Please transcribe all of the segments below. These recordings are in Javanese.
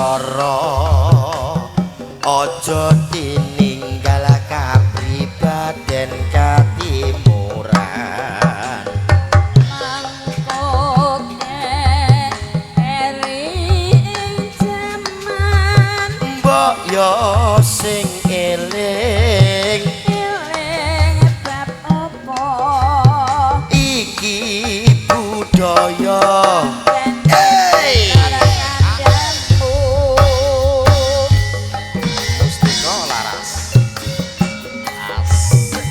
cara, aja tininggal kapribaden katimuran. Mangkok eri ing jaman, Mbok yo sing eling eling bab apa iki budaya. Hey! Mustika Laras. Asik.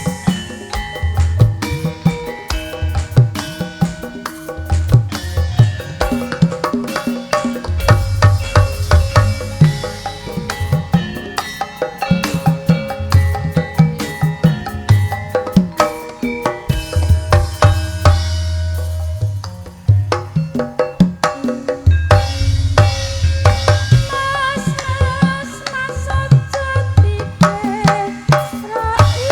Mas mas mas aja diperai.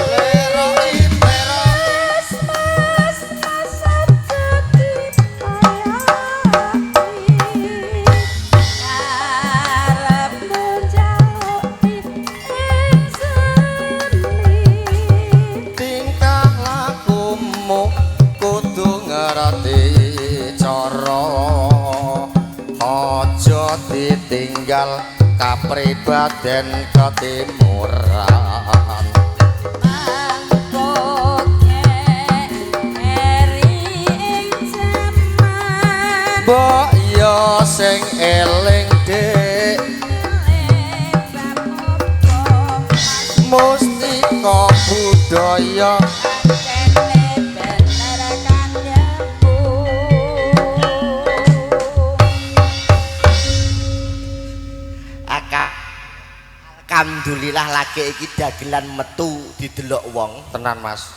Leroi leroi. Mas mas mas aja dipayaki. Karepmu njaluk ing seni. Tingkah lakumu kudu ngerti cara, aja ditinggal kapribaden ketimuran. Mangkok eri ing jaman, Mbok yo sing eling dik, eling bab apa mustika budaya. Kene bener kandhamu. Aka alhamdulillah lagi iki dagelan metu didelok wong. Tenan Mas,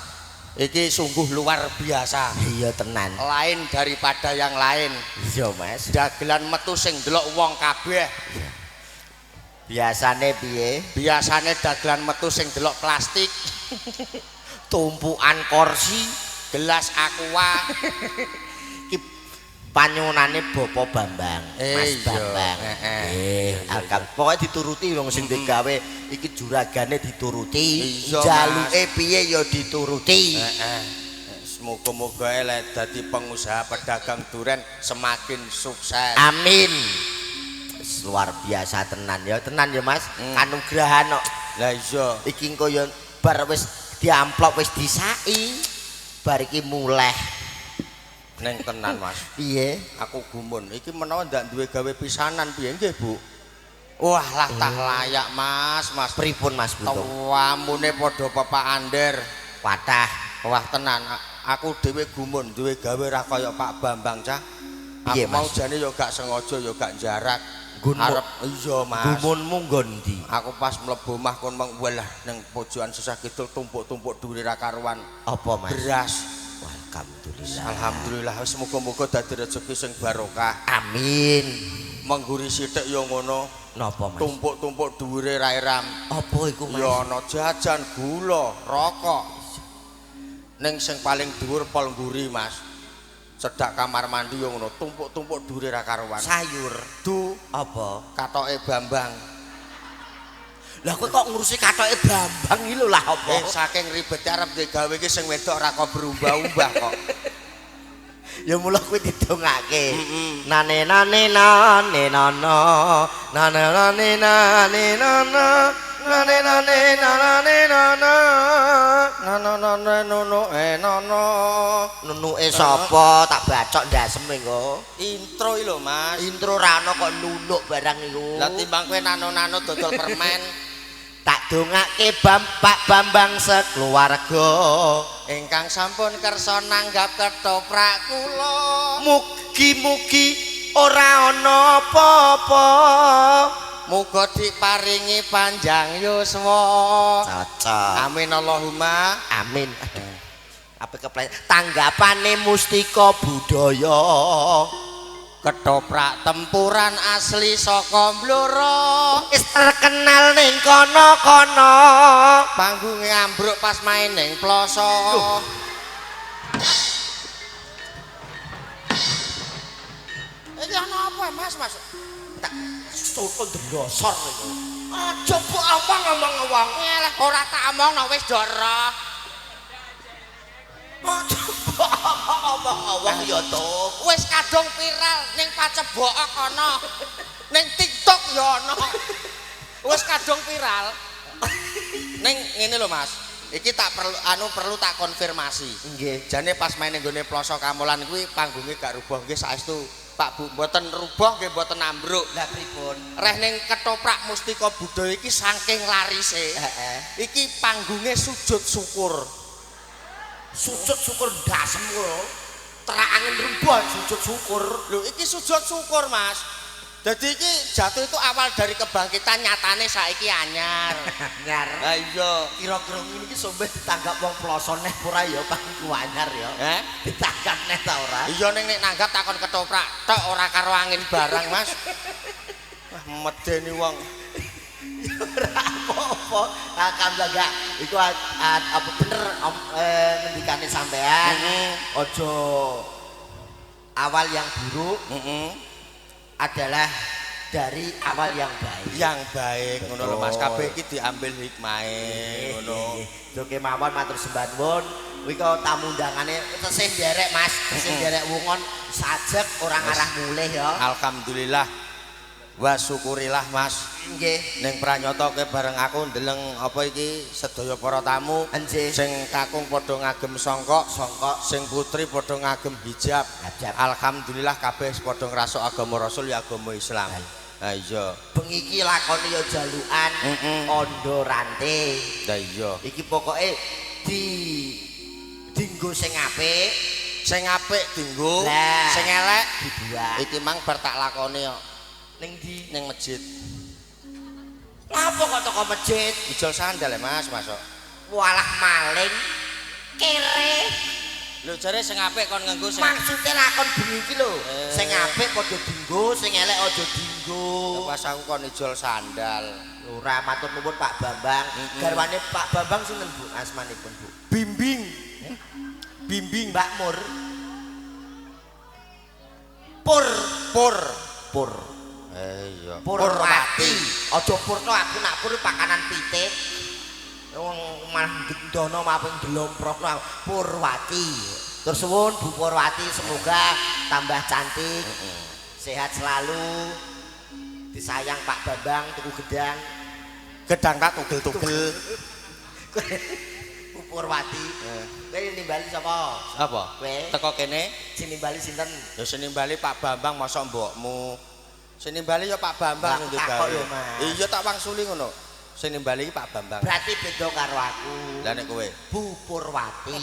iki sungguh luar biasa, Iya tenan. lain daripada yang lain. Iya Mas. Dagelan metu sing ndelok wong kabeh. Biasane piye? Biasane dagelan metu sing delok plastik, Tumpukan kursi gelas aqua. iki panyuwunane Bapak Bambang, Mas Iya, Bambang. heeh. Alhamdulillah. Pokoke dituruti wong sing digawe iki juragane dituruti, Iya, jaluke piye ya dituruti. Heeh. Semoga-moga elek dadi pengusaha pedagang duren semakin sukses. Amin. Luar biasa tenan ya, tenan ya Mas. Kanugrahan kok. Lah iya. Iki engko ya bar wis diamplop wis disaki. Bar iki muleh. Neng tenan Mas. Piye? Aku gumun iki menawa ndak duwe gawe pisanan piye nggih Bu? Wah lah tah layak Mas, Mas. Pripun Mas Buntung? Tawamune padha Bapak Ander. Watah. Wah tenan, aku dhewe gumun duwe gawe ra kaya Pak Bambang cah. Aku Piye, mau Mas? jane ya gak sengaja ya gak jarak. Arep iya Mas. Gumunmu nggon ndi? Aku pas mlebu omah kon meng walah ning pojokan sesah kidul tumpuk-tumpuk dhuwure ra karuan. Apa Mas? Beras. Alhamdulillah. Alhamdulillah wis muga-muga dadi rezeki sing barokah. Amin. Mengguri sithik ya ngono. Napa Mas? Tumpuk-tumpuk dhuwure ra iram. Apa iku Mas? Ya ana jajan, gula, rokok. Ning sing paling dhuwur pol ngguri Mas. Cedak kamar mandi ya ngono, tumpuk-tumpuk dhuwure ra karuan. Sayur. Du Apa? katoke Bambang. Lah kowe kok ngurusi katoke Bambang iki lho lah apa? Saking ribete arep digawe iki sing wedok ra kok berubah-ubah kok. Ya mula kowe didongake. Nane nane nane nana, nane nane nane nana, nane nane nane nana. Nana nana nono nono. Nunuke sapa? Tak bacok ndasem engko. Intro iki lho Mas. Intro ra ono kok nunuk barang iku. Lah timbang kowe nano-nano dodol permen. Tak dongake Pak Bambang sekeluarga ingkang sampun kersa nanggap ketoprak kula. Mugi-mugi ora ana apa-apa. Muga diparingi panjang yuswa. Cocok. Amin Allahumma. Amin. Aduh. Apa keplet tanggapane mustika budaya. Ketoprak tempuran asli saka Blora. Wis terkenal ning kono-kono. Panggunge ambruk pas main ning Ploso. Iki ana apa Mas, Mas? Tak Toto ndlosor iku. Aja mbok omong-omong wong. Ngelah ora tak omongno wis do roh. Aja mbok omong-omong wong ya to. Wis kadung viral ning pacebok kono. Ning TikTok ya ana. Wis kadung viral. Ning ngene lho Mas. Iki tak perlu anu perlu tak konfirmasi. Nggih. Jane pas main ning nggone Ploso Kamolan kuwi panggunge gak rubuh nggih saestu. Pak Bu mboten rubuh nggih mboten ambruk. Lah pripun? Reh ning ketoprak Mustika Budaya iki saking larise. Heeh. Iki panggunge sujud syukur. Sujud syukur ndasem kowe. Terak angin rubuh sujud syukur. Lho iki sujud syukur, Mas. Dadi iki jatuh itu awal dari kebangkitan nyatane saiki anyar. Anyar. Lah iya. Kira-kira ngene iki sombe ditanggap wong Ploso neh ora ya pangku anyar ya. Heh? Ditanggap neh ta ora? Iya ning nek nanggap takon ketoprak tok ora karo angin barang, Mas. Wah, medeni wong. Ora apa-apa. Alhamdulillah gak iku apa bener ngendikane sampean. Aja awal yang buruk adalah dari awal yang baik. Yang baik ngono lho Mas. Betul. Kabeh iki diambil hikmahe ngono. Oke mawon matur sembah nuwun. Kuwi kok tamu undangane tesih nderek Mas, tesih nderek wungon sajek ora ngarah mulih ya. Alhamdulillah. Wa syukurillah Mas. Nggih. Ning pranyata kowe bareng aku ndeleng apa iki sedaya para tamu Nggih. sing kakung padha ngagem songkok, Songkok. sing putri padha ngagem hijab. Hijab. Alhamdulillah kabeh padha ngrasuk agama Rasul ya agama Islam. Ha iya. Bengi iki lakone ya jalukan ondo rante. Lah iya. Iki pokoke di dinggo sing apik, Sing apik dinggo, Lah. sing elek dibuang. iki mang bar tak lakoni kok Ning ndi? ning masjid. Lapo kok teko masjid? Ijol sandal ya Mas, masuk. Walah maling. Kere. Lho jare sing apik kon nganggo sing Maksude lakon bengi iki lho. Eh. Sing apik padha dinggo, sing elek aja dinggo. Pas aku kon ijol sandal. Ora matur nuwun Pak Bambang. Garwane Pak Bambang sinten Bu asmanipun Bu? Bimbing. Bimbing. Mbak Mur. Pur Pur. Pur. Iya. Purwati. Aja purno aku nak pur pakanan pitik. Wong malah ndono malah ndelomprokno Purwati. Terus suwun Bu Purwati semoga tambah cantik. Sehat selalu. Disayang Pak Bambang tuku gedang. Gedang tak tugel-tugel. Bu Purwati. Kowe nimbali sapa? Apa? Kowe. Teko kene. Sing nimbali sinten? Ya sing nimbali Pak Bambang mosok mbokmu. Sing nimbali ya Pak Bambang Lah, sing takok gawe. lho, Mas. Iya tak wangsuli ngono. Sing nimbali iki Pak Bambang. Berarti beda karo aku. Lah nek kowe. Bu Purwati.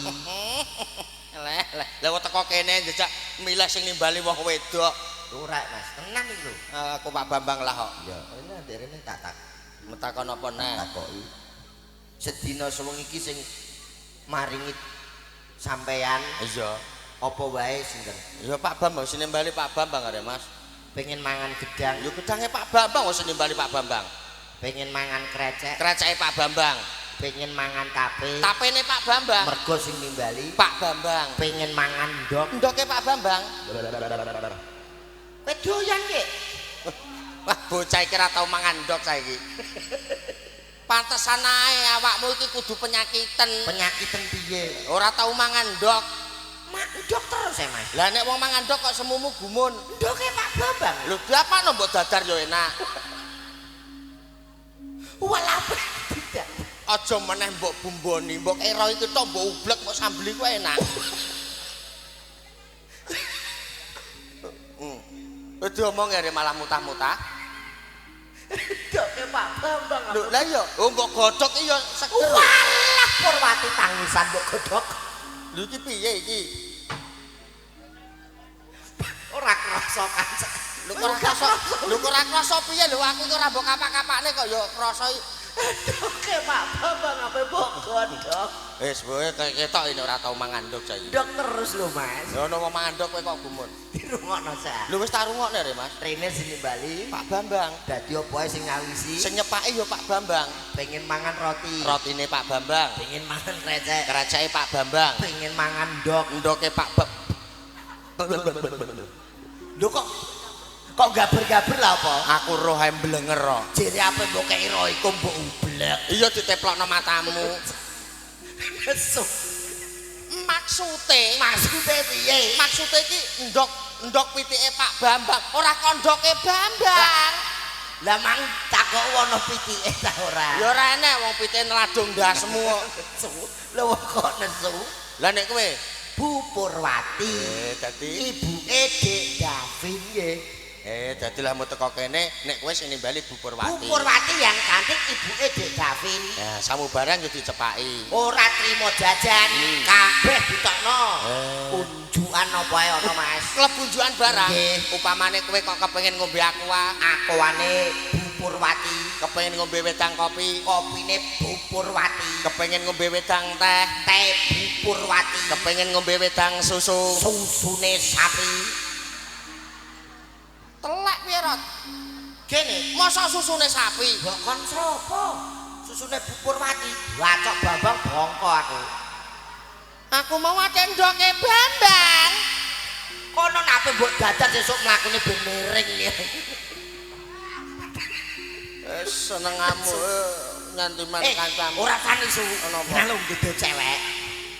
Leh, leh. Lah kok teko kene jejak milih sing nimbali wong wedok. Ora Mas, tenan iki lho. Aku Pak Bambang lah kok. Ya, rene nderene tak tak Metakon apa neh? takoki. Sedina sewengi iki sing maringi sampean Iya. apa wae sinten? Ya Pak Bambang sing nimbali Pak Bambang arek Mas. Pengen mangan gedang, Ya gedange Pak Bambang kok sing nimbali Pak Bambang. pengen mangan krecek, Kreceke Pak Bambang. pengen mangan tape, Tapene Pak Bambang. mergo sing nimbali, Pak Bambang. pengen mangan ndok. Ndoke Pak Bambang. Kowe doyan ki? Wah, bocah iki ora tau mangan ndok saiki. Pantesan ae awakmu iki kudu penyakiten. Penyakiten piye? Ora tau mangan ndok. Mak ndok terus e, Mas. Lah nek wong mangan ndok kok semumu gumun. Ndoke Pak Bambang. Lho diapakno mbok dadar ya enak. Walah tidak. Aja meneh mbok bumboni, mbok ero iki tok mbok ublek mbok sambeli ku enak. Wis diomong ya malah mutah-mutah. Ndoke Pak Bambang. Lho lah iya, oh mbok godhog iki ya seger. Walah Purwati tangisan mbok godhog. Lho iki piye iki? Ora krasa kan. Lho kok ora krasa, lho kok ora krasa piye lho aku iki ora mbok kapak-kapakne kok ya krasa iki. Ndoke Pak Bambang ape mbok godhog. Wis kowe ketok ini ora tau mangan ndok saiki. Ndok terus lho Mas. Ya ono wong mangan ndok kowe kok gumun. Dirungokno sak. Lho wis tak rungokne re Mas. Rene sing nimbali, Pak Bambang. dadi apa ae sing ngawisi, Sing nyepaki ya Pak Bambang. pengen mangan roti, Rotine Pak Bambang. pengen mangan krecek, Kreceke Pak Bambang. pengen mangan ndok. Ndoke Pak Beb. Lho kok Kok gaber-gaber lah apa? Aku roh ae mblenger kok. Jere apa mbok kei roh iku mbok ublek. Iya diteplokno matamu. Nesu. Maksude, Maksude piye? Maksude iki ndok ndok pitike Pak Bambang, ora kondoke Bambang. Lah mang takok ana pitike ta ora? Ya ora enek wong pitike neladung ndasmu kok. Nesu. Lho kok nesu? Lah nek kowe Bu Purwati. Dadi ibuke Dik Davin nggih. Dadi lah mu teko kene nek kowe sing nimbali Bu Purwati. Bu Purwati yang cantik ibuke Dik Davin. Ya, samubarang yo dicepaki. Ora trimo jajan, kabeh ditokno. Unjukan apa ae ana, Mas? Klebu unjukan barang. Nggih. Upamane kowe kok kepengin ngombe aqua, Aquane Bu Purwati, kepengin ngombe wedang kopi, kopine Bu Purwati, kepengin ngombe wedang teh, teh Bu Purwati, kepengin ngombe wedang susu, susune sapi. Telek piye, Rot? Gene, Masa susune sapi? mbok kon sapa? Susune Bu Purwati. Bacok Bambang bongko aku. Aku mau ate ndoke Bambang. Kono nape mbok dadan sesuk mlakune ben miring. Senengamu nganti man kancamu. Ora sani su. Kenapa? Nah lho duwe cewek.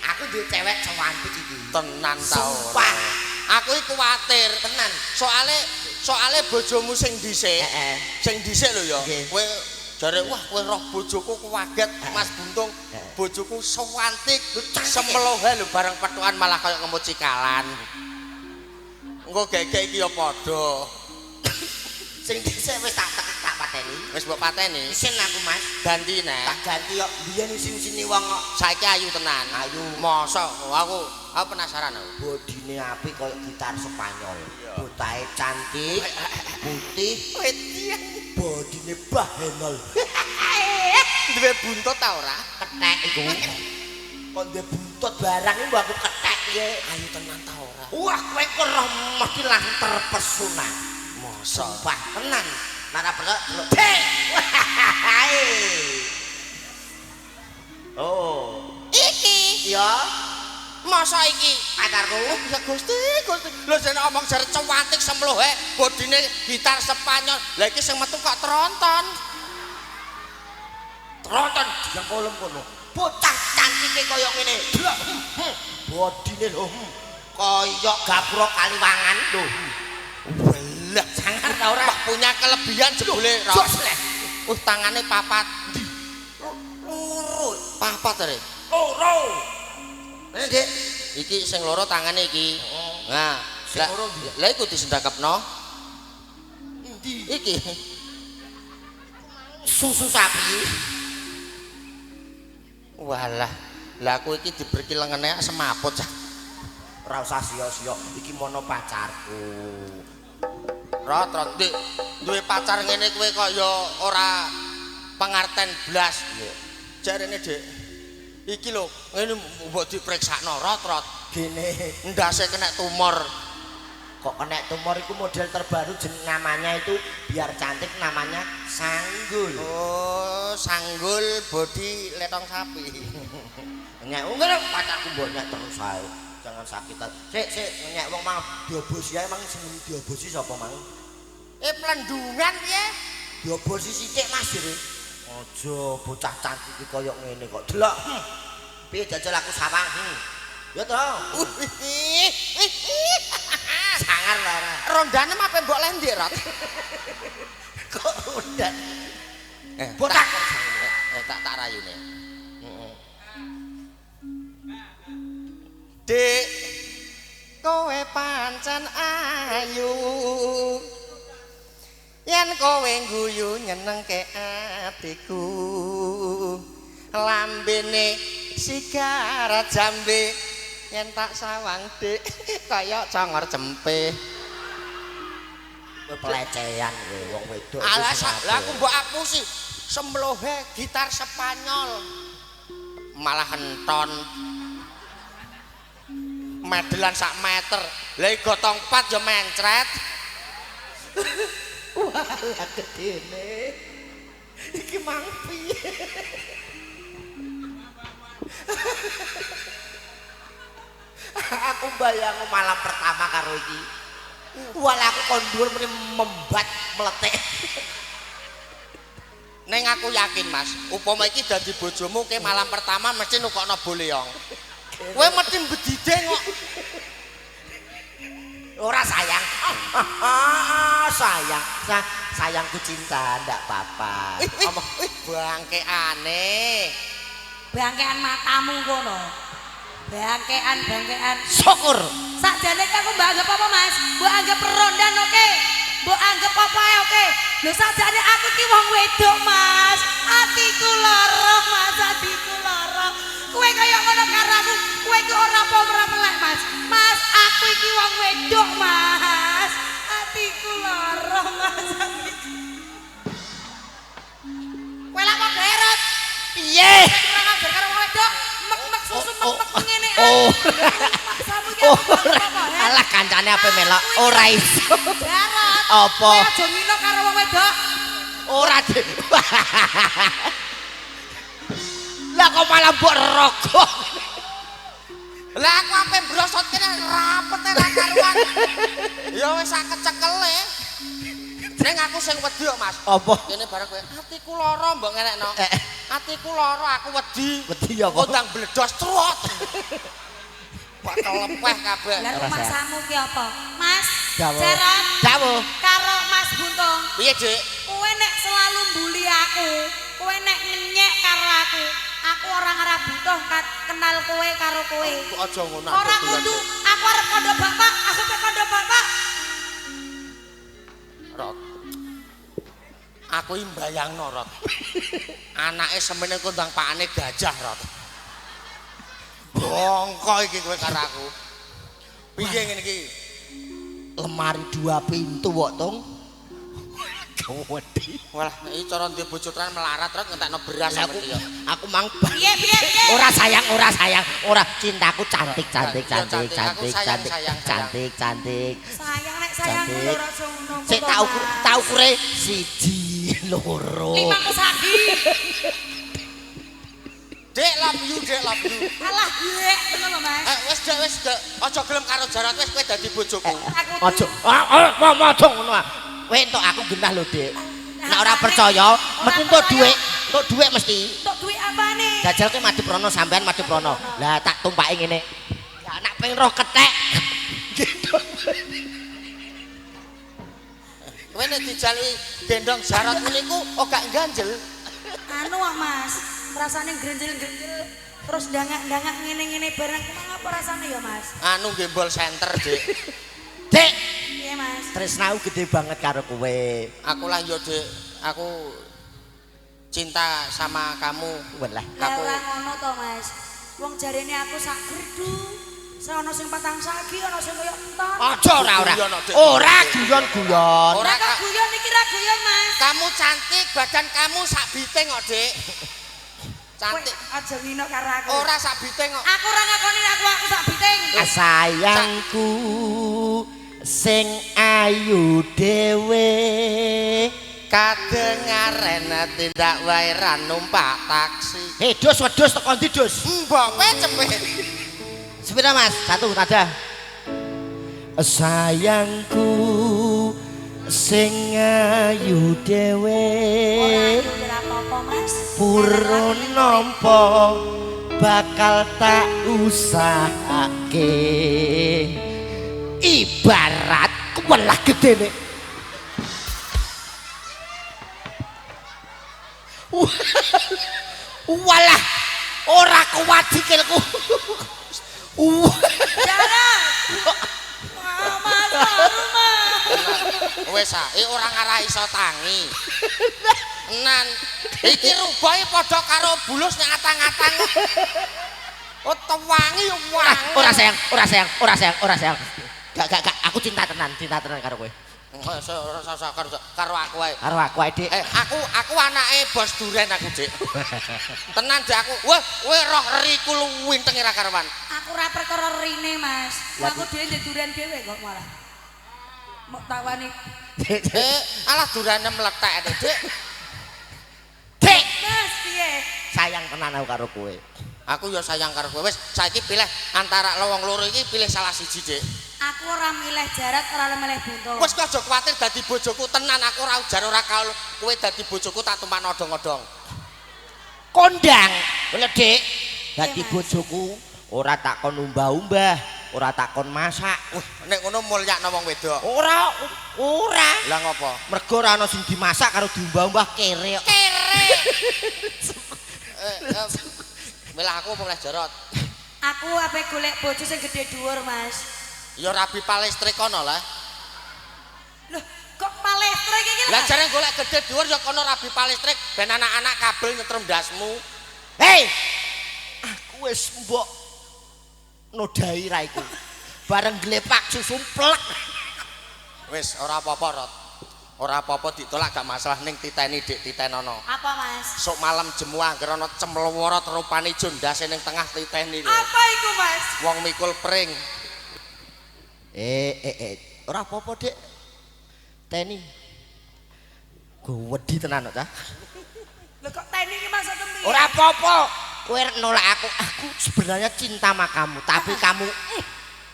Aku duwe cewek cuantik iki. Tenan ta ora? Sumpah. Aku iki kuwatir Tenan. Soale bojomu sing dhisik. Heeh. Sing dhisik lho ya. Nggih. Kowe jare wah kowe roh bojoku kaget Mas Buntung. Bojoku sewantik, semelohe lho bareng pethukan malah kaya ngemut cikalan. Engko gegek iki ya padha. Sing dhisik wis tak pateni. Wis mbok pateni. Isin aku Mas. Ganti neh. Tak ganti kok biyen isin-isine wong kok. Saiki ayu tenan. Ayu. Mosok aku penasaran aku. Bodine apik koyo gitar Spanyol. Botahe cantik, putih, Wedian. bodine bahenol. Duwe buntut ta ora? Kethek iku. Kok duwe buntut barang iku aku kethek piye? Ayu tenan ta ora? Wah, kowe kok roh mesti lang terpesona. Mosok. Sumpah tenan. Nek ora percaya delok. Hei. Oh. Iki Iya, mosok iki. pacarku. Ya Gusti, Gusti. Lho jane omong jare cuantik semlohe, bodine gitar Spanyol. Lah iki sing metu kok tronton. Tronton diang kolom kono. Bocah cantike kaya ngene. Delok. Bodine lho. Kaya gapura kaliwangan lho. Welah, Sangar ta ora? Pak punya kelebihan jebule Rok. Jos leh. Tangane papat. Loro. Papat are. Loro. Ngene, Dik. Iki sing loro tangane iki. Nah, Sing loro ndi? Lah iku disendakepno. Endi? Iki. Susu sapi. Walah. Lah aku iki diberki lengene semaput. Cah. Ora usah sia-sia, iki mono pacarku. Rot, rot, Dik. Duwe pacar ngene kowe kok ya ora pengarten blas. Iya. Jarene, Dik. Iki lho, ngene mbok dipriksakno, rot, rot. Gene Ndase kena tumor. kok kena tumor iku model terbaru jeneng namanya itu biar cantik namanya sanggul. Oh, sanggul body letong sapi. Nyek wong ngene pacarku mbok nyek terus ae. Jangan sakitan. Sik, sik nyek wong mang diobosi ae mang sing diobosi sapa mang? Plendungan piye? Diobosi sithik Mas jere. Aja bocah cantik iki koyo ngene kok. Delok. Piye jajal aku sawang. Ya toh. Sangar lah ora. Rondane mape mbok leh ndek, Rot? Kok rondan. Bocah kok tak rayune. Heeh. Dik, kowe pancen ayu. Yen kowe guyu nyenengke atiku. Lambene sigaret jambe yen tak sawang Dik kaya congor cempe. Kowe pelecehan kowe wong wedok. Alah, lah aku mbok apusi. Semlohe gitar Spanyol. Malah enton. Medelan sak meter. Lah iki gotong pat ya mencret. Wah, gedene. Iki mang piye? Aku bayang malam pertama karo iki. Walah aku kon dhuwur meni membat meletek. Neng aku yakin Mas, upama iki dadi bojomu ke malam pertama mesti nukokno boleong. Kowe mesti bedide kok. Ora sayang. Sayang. Sayangku cinta ndak apa-apa. Omong bangkeane. Bangkean matamu kono. Bangkean. Syukur. Sakjane aku mbak anggap apa Mas? Mbok anggap rondan oke. Mbok anggap apa ae oke. Lho sakjane aku ki wong wedok Mas. Atiku lara Mas, atiku lara. Kowe kaya ngono karo aku, kowe ki ora apa ora melek Mas. Mas, aku iki wong wedok Mas. Atiku lara Mas. Kowe lak kok derot. Piye? Kurang ajar karo wong wedok, mek-mek susu mek-mek ngene. Oh. Maksamu ki apa? Alah kancane ape melok ora iso. Jarot. Apa? Kowe aja ngino karo wong wedok. Ora. Lah kok malah mbok rokok. Lah aku ape brosot kene rapet ora karuan. Ya wis sak kecekele. Ning aku sing wedi kok Mas. Apa? Kene bareng kowe atiku lara mbok ngenekno. Atiku lara aku wedi. Wedi ya kok. Ndang bledos trot. Bakal lepeh kabeh. Lah rumangsamu ki apa? Mas, Dawuh. Jarot. Dawuh. Karo Mas Buntung. Piye, Dik? Kowe nek selalu mbuli aku, kowe nek ngenyek karo aku, aku ora ngarah butuh kenal kowe karo kowe. Aja ngono. Ora kudu, aku arep kandha bapak, aku pe kandha bapak. Rot. Aku iki mbayangno, Rot. Anake semene kondang pakane gajah, Rot. Bongko iki kowe karo aku. Piye ngene iki? Lemari 2 pintu kok, Tung. Wedi. Walah, iki cara ndek bojo tenan melarat Rot ngentekno beras Lah aku sampe ya. aku mang Piye piye piye? ora sayang, ora sayang, ora cintaku cantik cantik Iya, cantik cantik. cantik Aku cantik sayang, sayang, cantik cantik. Sayang nek sayang Cantik. lho ora ngono. Sik tak ukur, tak ukure 1 2. 5 pesagi. Dek love you, Dek love you. Alah, yek ngono lho Mas. Wis Dek, wis Dek. Aja gelem karo Jarot wis kowe dadi bojoku. Aku Aja. Ah, aja ngono ah. Kowe entuk aku genah lho, Dik. Nek ora percaya, mesti entuk dhuwit, entuk dhuwit mesti. Entuk dhuwit apane? Jajal kowe madhep rono sampean madhep rono. Lah tak tumpaki ngene. Lah nek pengen roh kethek. Kowe nek dijaluki gendong Jarot niku ora ganjel. Anu ah Mas, rasane grenjel-grenjel terus ndangak-ndangak ngene-ngene bareng kumang apa rasane ya Mas? Anu gembol center, Dik. Dik, Piye Mas? tresnaku gede banget karo kowe. Aku lah yo, Dik. Aku cinta sama kamu. Welah. Lah Aku ora ngono to Mas. Wong jarene aku sak gerdu. Ana sing patang sagi, ana sing koyo enton. Aja ora ora. Guyon, Dik. Ora guyon-guyon. Ora, Ora kok guyon iki ra guyon Mas. Kamu cantik, badan kamu sak biting kok, Dik. Cantik. Kowe aja ngino karo aku. Ora sak biting kok. Aku ora ngakoni aku sak biting. Sayangku sing ayu dhewe. Kadengaren tindak wae ra numpak taksi. Hei, dos wedhus teko ndi, Dus? Mbok kowe cepet. Sepira, Mas? Satu nada. Sayangku sing ayu dhewe. Ora ayu ora apa-apa Mas. Purun nampa bakal tak usahake. Ibarat welah gedene. Walah, ora kuat sikilku. Jarot. Wah, Mas, baru Mas. Wis ah, iki ora ngarah iso tangi. Nan, iki rubahe padha karo bulus nek atang-atang. Oh, tewangi yo wangi. Ora sayang, ora sayang, ora sayang, ora sayang. Gak, gak, gak, aku cinta tenan karo kowe. Ora usah karo aku wae. Karo aku ae, Dik. Aku anake bos duren aku, Dik. Tenan Dik aku. Wah, kowe roh riku luwinteng ora karuan. Aku ora perkara rine, Mas. Aku dhewe ndek duren dhewe kok malah. Mok tawani. Alah durane mlethek, Dik. Dik, Mas, piye? sayang tenan aku karo kowe. Aku ya sayang karo kowe. Wis, saiki pilih antara lowong loro iki pilih salah siji, Dik. Aku ora milih jarak, ora milih buntung. Wis aja kuwatir dadi bojoku tenan, aku ora ujar ora kaul. Kowe dadi bojoku tak tumpak odong-odong. Kondang. Lho, Dik. Dadi bojoku ora tak kon umbah-umbah, ora tak kon masak. Wah, nek ngono mulyakno wong wedok. Ora, ora. Lah ngopo? Mergo ora ana sing dimasak karo diumbah-umbah kere. Kere. Milah aku apa milih Jarot? Aku ape golek bojo sing gedhe dhuwur, Mas. Ya rabi palestrik kono lah. Loh, kok palestrik iki lho? Lah jare golek gedhe dhuwur ya kono rabi palestrik ben anak-anak kabel nyetrum ndasmu. Hei. Aku wis mbok nodai raiku. Bareng glepak susu plek. Wis ora apa-apa, Rot. Ora apa-apa ditolak gak masalah ning titeni Dik, titenono. Apa, Mas? Sok malam jemu angger ana cemlewara rupane ijo ndase ning tengah titeni lho. Apa iku, Mas? Wong mikul pring. Ora apa-apa, Dik. Teni. Gua wedi tenan kok, Cah. Lho kok teni iki maksud piye? Ora apa-apa. Kowe nolak aku. Aku sebenarnya cinta sama kamu, tapi kamu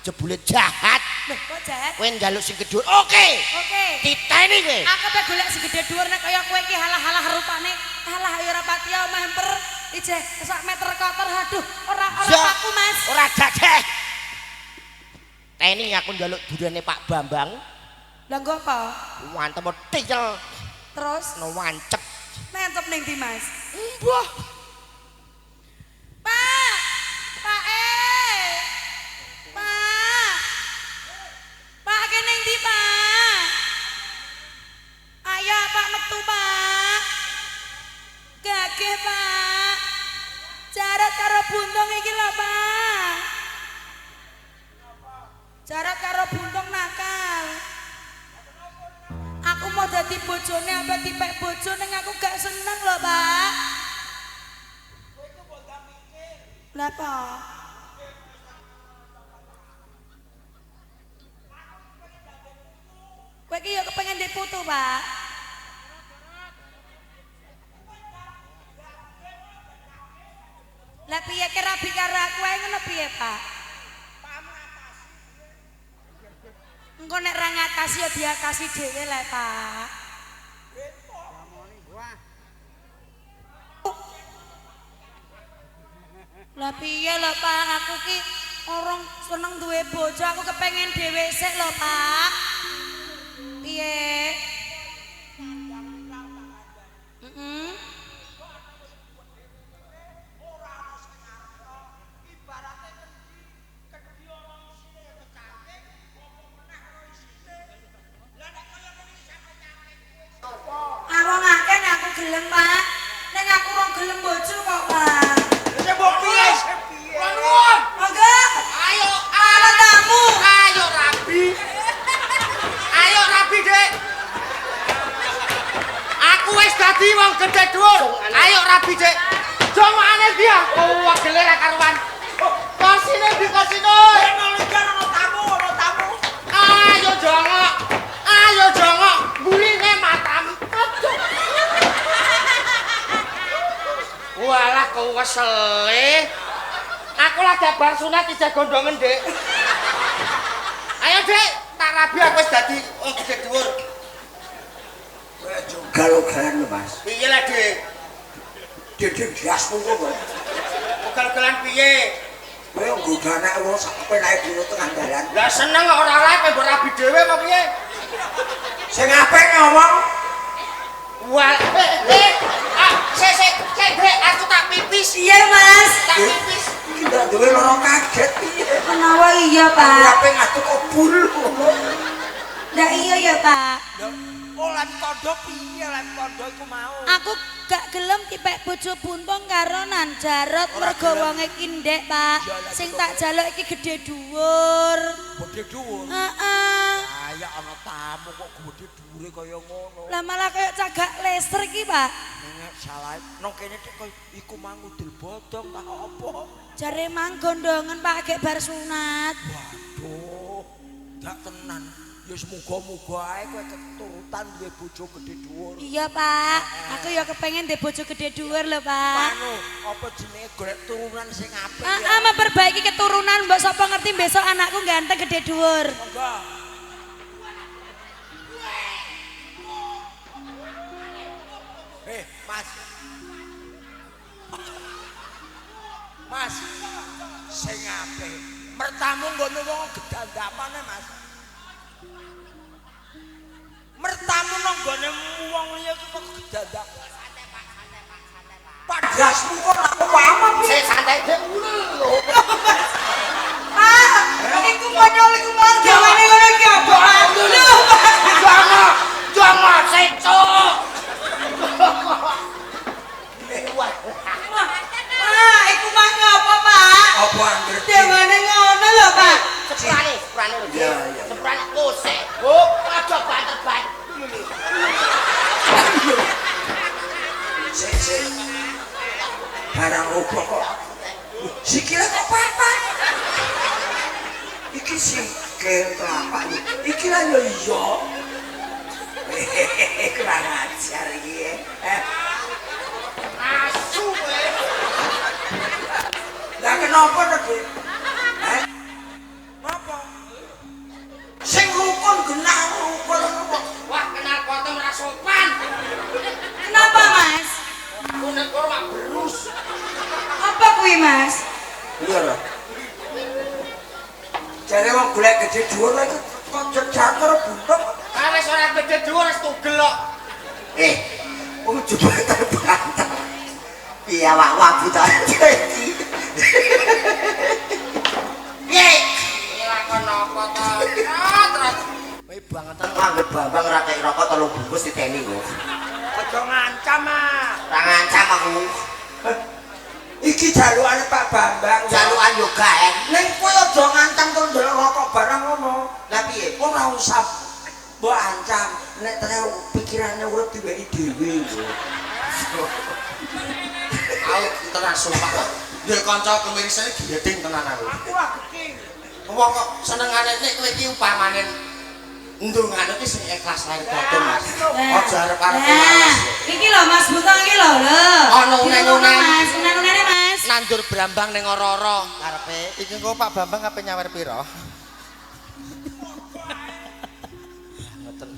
jebule jahat. Lho kok jahat? Kowe njaluk sing gedhe. Oke. Oke. Titeni kowe. Aku pe golek sing gedhe dhuwur nek kaya kowe iki halah-halah rupane. Halah ya ora pati memper ijeh sak meter kotor. Aduh, ora paku, Mas. Ora gagah. Teni aku njaluk durene Pak Bambang. Lah nggo apa? Wantem tiyel. Terus no wancep. Nancep ning ndi, Mas? Mbah. Pak. Pak e. Pak. Pak kene ndi, Pak? Ayo Pak metu, Pak. Gageh, Pak. Jarak karo buntung iki lho, Pak. Jarak karo buntung nakal. Aku mau dadi bojone apa dipek bojo ning aku gak seneng lho, Pak. Lah apa? Kowe iki ya kepengen ndek putu, Pak. Lah piye ke rabi karo aku ae ngono piye, Pak? Engko nek ra ngatasi ya diatasi dhewe lah, Pak. Lah piye lho, Pak? Aku ki orang seneng duwe bojo, aku kepengen dhewe sik lho, Pak. Piye? Heeh. Awong akeh nek aku gelem, Pak. Nek aku rong gelem bojo kok, Pak. Wis mbok piye? Nuwun. Monggo. Ayo, ana tamu. Ayo rabi. Ayo rabi, Dik. Aku wis dadi wong gedhe dhuwur. Ayo rabi, Dik. Jongane dia. Oh, wegele ra karuan. Kosine ndi kosine? Ana tamu, ana tamu. Ayo jongok. Ayo jongok. Burine matamu. Walah kewesele. Aku lagi bar sunat ijeh gondongen, Dik. Ayo, Dik, tak rabi aku wis dadi wong gedhe dhuwur. Ugal-ugalan lho, Mas. Piye lah, Dik? Diding diasmu kok. Ugal-ugalan piye? Kowe nggodha anak wong sak penake dhewe tengah dalan. Lah seneng kok ora oleh kowe mbok rabi dhewe apa piye? Sing apik ngomong. Wah, sik sik sik, Dik, aku tak pipis. Iya, Mas. Tak pipis. Iki ndak duwe lara kaget piye. Menawa iya, Pak. Ape ngaduk obul. Lah iya ya, Pak. Oh, lem kondo piye lem kondo iku mau? Aku gak gelem dipek bojo buntung karo nan Jarot mergo wonge kindek, Pak. Sing tak jaluk iki gedhe dhuwur. Gedhe dhuwur. Heeh. Kayak ana tamu kok gedhe dhuwure kaya ngono. Lah malah kaya cagak laser iki, Pak. Nek salah nang kene tek koyo iku mang udel bodong ta apa? Jare mang gondongen, Pak, gek bar sunat. Waduh, dak tenan. Ya semoga-moga ae kowe keturutan duwe bojo gedhe dhuwur. Iya, Pak. Aku ya kepengen duwe bojo gedhe dhuwur lho, Pak. Anu, apa jenenge golek turunan sing apik ya. Heeh, memperbaiki keturunan, mbok sapa ngerti besok anakku ganteng gedhe dhuwur. Monggo. Mas. Mas. Sing apik. Mertamu nggone wong gedandapane, Mas. Mertamu nang nggone wong liya iki kok gedandak. Pak dasmu kok ora paham Sik santai. Pak, iku monyol iku mau gawane ngono iki apa? Lho, Pak. Jangan, jangan secuk. Pak, iku mang apa, Pak? Apa anggere Gawane ngono lho, Pak. Sepurane, sepurane lho. Iya, iya. Sepurane kosek. Oh, aja banter-banter. Sik sik. Barang opo kok? Sikile kok papat. Iki sikil telapak. Iki lah yo iya. Kurang ajar iki. Asu kowe. Lah kenapa to, Dik? Heh? Napa? Sing rukun genah rukun kok. Wah, kenal potong ora sopan. Kenapa, Mas? Aku nek kono mak berus. Apa kuwi, Mas? Iya lho. Jare wong golek gedhe dhuwur iki kok jejakor buntung. Ah wis ora gedhe dhuwur wis tugel kok. Wong jebatan banter. Piye awakmu abu ta iki? Piye? Iki lakon apa to? Terus Kowe bangetan anggep Bambang ora kek rokok 3 bungkus diteni kok. Aja ngancam ah. Ora ngancam aku. Iki jalukane Pak Bambang. Jalukan yo gaen. Ning kowe aja ngancam terus ndelok rokok barang ngono. Lah piye? Ora usah mbok ancam. Nek terus pikirane urip diweki dhewe lho. Aku tenan sumpah kok. Duwe kanca kemirisane gedeng tenan aku. Aku lah gedeng. Wong kok senengane nek kowe iki upamane ndongane iki sing ikhlas lahir batin, Mas. Aja arep-arep Nah, iki lho Mas Buntong iki lho lho. Ana unen-unen. Mas, unen-unene Mas. Nandur brambang ning ora-ora. Karepe Iki engko Pak Bambang ape nyawer pira? ngoten.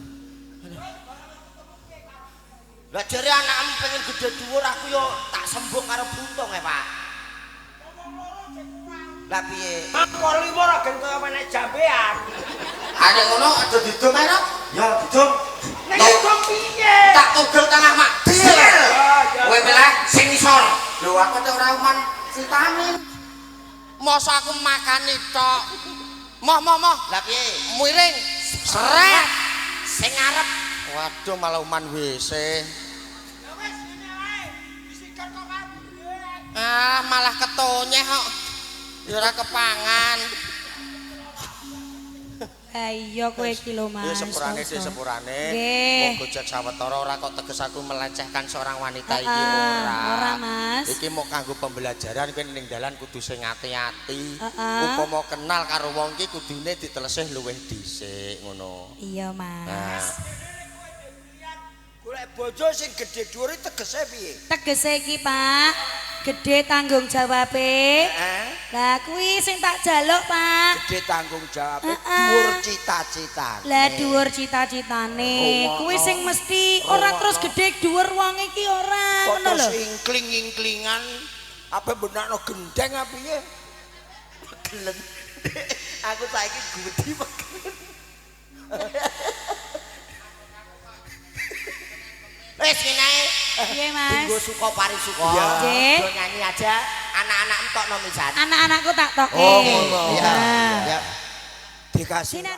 Lah jare anakmu pengen gedhe dhuwur aku yo tak sembung karo buntung e, Pak. Lah piye? Mangko limo ora gen kaya menek jambean. Arek ngono aja didum ae, Rok. Ya didum. Nek didum piye? Tak tugel tengah mak. Kowe milih Sing isor. Lho aku tek ora uman vitamin. Masa aku makani tok. Moh moh moh. Lah piye? Miring. Seret. Sing ngarep. Waduh malah uman WC. Ya wis ngene ae. Disikat kok kabeh. Ah malah ketonyeh kok. Ya ora kepangan. Ha iya kowe iki lho Mas. Ya sepurane sih sepurane. Nggih. Wong gojek sawetara ora kok teges aku melecehkan seorang wanita iki Heeh, ora. ora, Mas. Iki mau kanggo pembelajaran kowe ning dalan kudu sing ati-ati. Heeh. Upama kenal karo wong iki kudune ditelesih luwih dhisik ngono. Iya, Mas. Nah, Golek bojo sing gedhe dhuwur tegese piye? Tegese iki, Pak, gedhe tanggung jawabe. Heeh. Lah kuwi sing tak jaluk, Pak. Gedhe tanggung jawab, Heeh. dhuwur cita-citane. Lah dhuwur cita-citane. Kuwi sing mesti ora terus gedhe dhuwur wong iki ora Kok ngono lho. terus ingkling-ingklingan apa benakno gendeng apa piye? Pegelen. Aku saiki gudi pegelen. Wis ngene ae. Piye, Mas? Dinggo suka parisuka. Nggih. Do nyanyi aja anak-anak entokno misan. Anak-anakku tak toke. Oh, ngono. Iya. Nah. Ya. Dikasih Sinar